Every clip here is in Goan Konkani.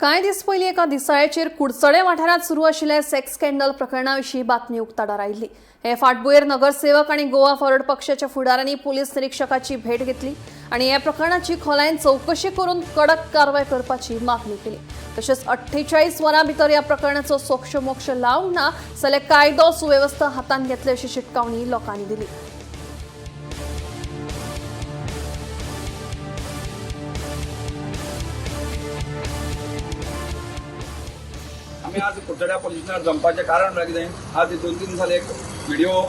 कांय दीस पयलीं एका दिसाळ्याचेर कुडचडें वाठारांत सुरू आशिल्ल्या सेक्स स्कॅन्डल प्रकरणा विशीं बातमी उक्ताडार आयिल्ली. हे फाटभुंयेर नगरसेवक आनी गोवा फॉरवर्ड पक्षाच्या फुडाऱ्यांनी पुलीस निरिक्षकाची भेट घेतली आनी ह्या प्रकरणाची खोलायेन चवकशी करून कडक कारवाय करपाची मागणी केली. तशेंच 48 वरां भितर ह्या प्रकरणाचो सोक्षमोक्ष लावंक ना जाल्यार कायदो सुवेवस्था हातांत घेतले अशी शिटकावणी लोकांनी दिली. आमी आज कुडचड्या पोलीस स्टेशनार जमपाचें कारण म्हळ्यार कितें, आज 2-3 दीस जाले एक व्हिडिओ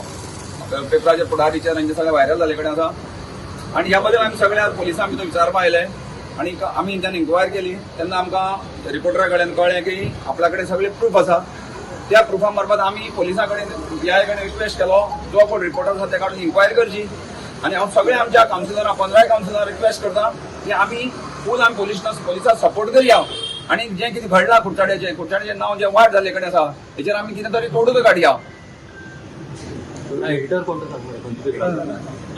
पेपराचेर पुढारीचे आनी सगळें व्हायरल जाल्ले कडेन आसा आनी ह्या बद्दल आमी सगळे आज पोलिसां भितर विचारपा आयले आनी आमी तेंच्यान इन्क्वायर केली तेन्ना आमकां रिपोर्टरा कडेन कळ्ळें की आपल्या कडेन सगळे प्रूफ आसा. त्या प्रुफा मार्फत आमी पोलिसां कडेन पी I कडेन रिक्वेस्ट केलो, जो कोण रिपोर्टर आसा त्या कडेन इन्क्वायरी करची. आनी हांव सगळे आमच्या कावन्सिलरां, 15 कावन्सिलरां रिक्वेस्ट करता की आमी फूल आमी पोलिसांक सपोर्ट करया आनी जें कितें घडलां कुडचड्याचें, कुडचड्याचें नांव जें वायट जाल्ले कडेन आसा हेचेर आमी कितें तरी तोडून काडया. एडिटर कोण तो सांगू?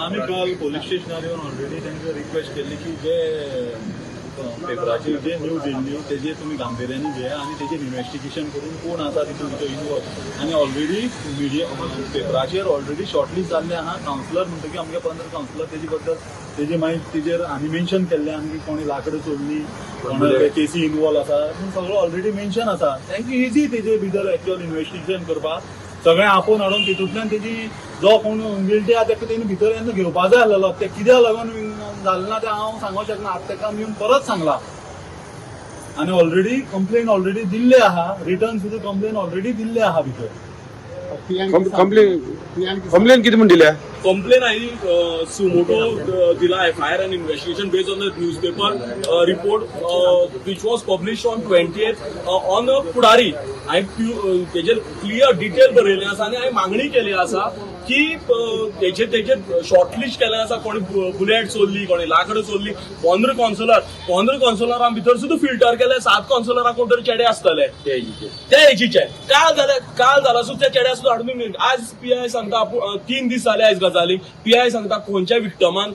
आमी काल पोलीस स्टेशनार येवन ऑलरेडी तांकां रिक्वेस्ट केल्ली की जे पेपराचेर जे न्यूज येयल्ली तेजेर तुमी गांभिर्यानी घेया आनी तेजेर इन्वेस्टिगेशन करून कोण आसा तितून भितर इनवॉल्व. आनी ऑलरेडी मिडिया पेपराचेर ऑलरेडी शॉर्टलिस्ट जाल्ले आहा कावन्सिलर, म्हणटकीर आमगे 15 कावन्सिलर तेजे बद्दल तेजे मागीर तेजेर आमी मेन्शन केल्ले आहा की कोणी लाकडां चोरली, कोण केसी इनवॉल्व आसा, पूण सगळो ऑलरेडी मेन्शन आसा. तांकां इजी तेजे भितर एक्च्युअल इन्वेस्टिगेशन करपाक, सगळें आपोवन हाडून तितूंतल्यान तेजी जो कोण गिल्टी आहा तेका तेणी भितर येवन घेवपा जाय आसलेलो. ते कित्याक लागून जालें ना तें हांव सांगूंक शकना. आतां तेका आमी येवन परत सांगला आनी ऑलरेडी कंप्लेन ऑलरेडी दिल्ले आहा, रिटर्न सुद्दां कंप्लेन ऑलरेडी दिल्ले आहा भितर. कंप्लेन कंप्लेन किती म्हूण दिल्या? कंप्लेन आयली, सुमोटो दिला FIR and investigation based on the newspaper report which was publish on 20th on Pudari. हांवें तेजेर क्लियर डिटेल बरयलें आसा आनी हांवें मागणी केली आसा की तेजेर शॉर्टलिस्ट केलें आसा, कोणी बुलेट चोरली, कोणी लाकडां चोरली. 15 कावन्सिलर, 15 कावन्सिलरां भितर सुद्दां फिल्टर केले, 7 कावन्सिलरां कोण तरी चेडे आसतले त्या एजीचे. काल जाले, काल जाला सुद्दां त्या चेड्या सुद्दां हाडून. आज पी I सांगता, 3 दीस जाले आयज गजालीक, पी I सांगता खंयच्या विक्टमान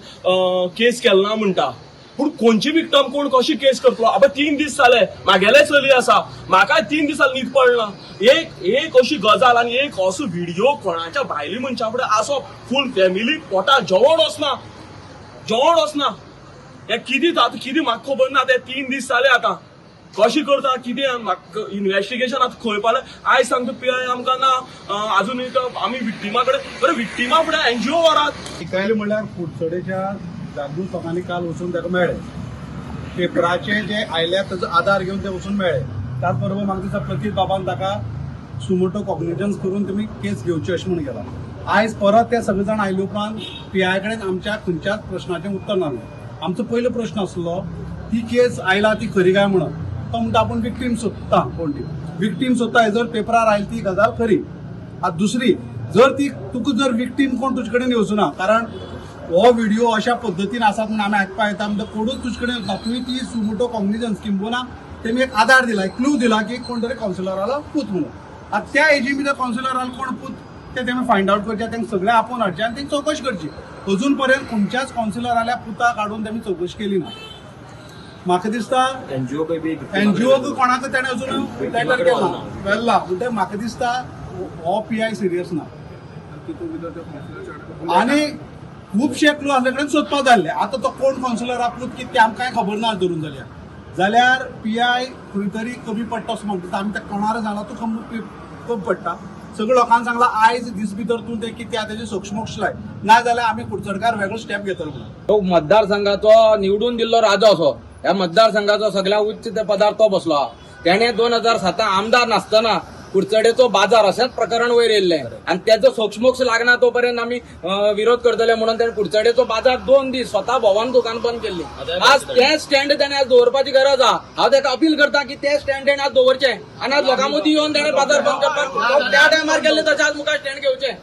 केस केल ना म्हणटा, पूण खंयची विक्टम कोण कशी केस करतलो? आबा, 3 दीस जाले, म्हागेले चली आसा, म्हाका 3 दीस जाले न्हीद पडना. एक एक अशी गजाल आनी एक असो व्हिडिओ कोणाच्या भायली मनशा फुडें आसप, फूल फॅमिली पोटाक जेवण वचना, जेवण वचना. हे कितें जाता कितें म्हाका खबर ना. ते 3 दीस जाले, आतां कशें करता कितें म्हाका इन्वेस्टिगेशन आतां खंय पावलें? आयज सांगता पी I आमकां ना, अजून एक आमी विक्टिमा कडेन, बरें, विक्टिमा फुडें एनजीओ व्हरात. पयलें म्हणल्यार कुडचडेच्या जागृत लोकांनी काल वचून ताका मेळ्ळे, पेपराचे जे आयल्या ताजो आदार घेवन ते वचून मेळ्ळे. त्याच बरोबर म्हाका दिसता प्रतीत बाबान ताका सुमोटो कॉग्निजन्स करून तुमी केस घेवची अशें म्हूण गेला. आयज परत ते सगळे जाण आयले उपरांत पी I कडेन आमच्या खंयच्याच प्रश्नाचें उत्तर नासलें. आमचो पयलो प्रश्न आसलो, ती केस आयला ती खरी काय म्हणून. तो म्हणटा आपूण विक्टीम सोदता. कोण ती विक्टीम सोदता? जर पेपरार आयली ती गजाल खरी. आतां दुसरी, जर ती तुका जर विक्टीम कोण तुजे कडेन येवचो ना, कारण हो व्हिडिओ अशा पद्दतीन आसात म्हणून आमी आयकपाक येता, म्हणटा कोणूच तुजे कडेन येवचो ना. तुवें ती सुमोटो कॉग्निजन्स किंबहुना तेमी एक आदार दिला, एक क्लू दिला की कोण तरी कावन्सिलरालो पूत म्हणून. आतां त्या एजी भितर कावन्सिलरालो कोण पूत ते तेमी फायंड आवट करचे, तांकां सगळें आपोवन हाडचें आनी तेंची चवकशी करची. अजून पर्यंत खंयच्याच कावन्सिलराल्या पुताक हाडून तेमी चवकशी केली ना. म्हाका दिसता एनजीओ बी एनजीओ कोणाक ताणें अजून लेटर केला व्हेल्ला. म्हणटा म्हाका दिसता हो पी I serious ना आनी खुबशे क्लू आसले कडेन सोदपाक जाल्ले. आतां तो कोण कावन्सिलर पूत कितें ते आमकांय खबर ना. धरून जाल्यार पी I खंय तरी कमी पडटा असो म्हणटा. आमी त्या कोणार सांगला, तूं कमी कमी पडटा. सगळे लोकांक सांगला, आयज दीस भितर तूं तें कितें आहा तेजें सोक्षमोक्ष लाय, ना जाल्यार आमी कुडचडकार वेगळो स्टेप घेतलो म्हणून. तो मतदारसंघाचो निवडून दिल्लो राजो असो ह्या मतदारसंघाचो सगळ्या उच्च पदार तो बसलो आहा. तेणे 2007 आमदार नासतना कुडचडेचो बाजार अशेंच प्रकरण वयर येयल्लें आनी तेजो सोक्षमोक्ष लागना तो पर्यंत आमी विरोध करतले म्हणून तेणे कुडचडेचो बाजार 2 दीस स्वता भोवन दुकान बंद केल्ली. आज तें स्टँड तेणे आज दवरपाची गरज आहा. हांव तेका अपील करता की तें स्टँड तेणे आज दवरचें आनी आज लोकां मदीं येवन तेणे बाजार बंद करपाक त्या टायमार केल्लें तशें आज मुखार स्टँड घेवचें.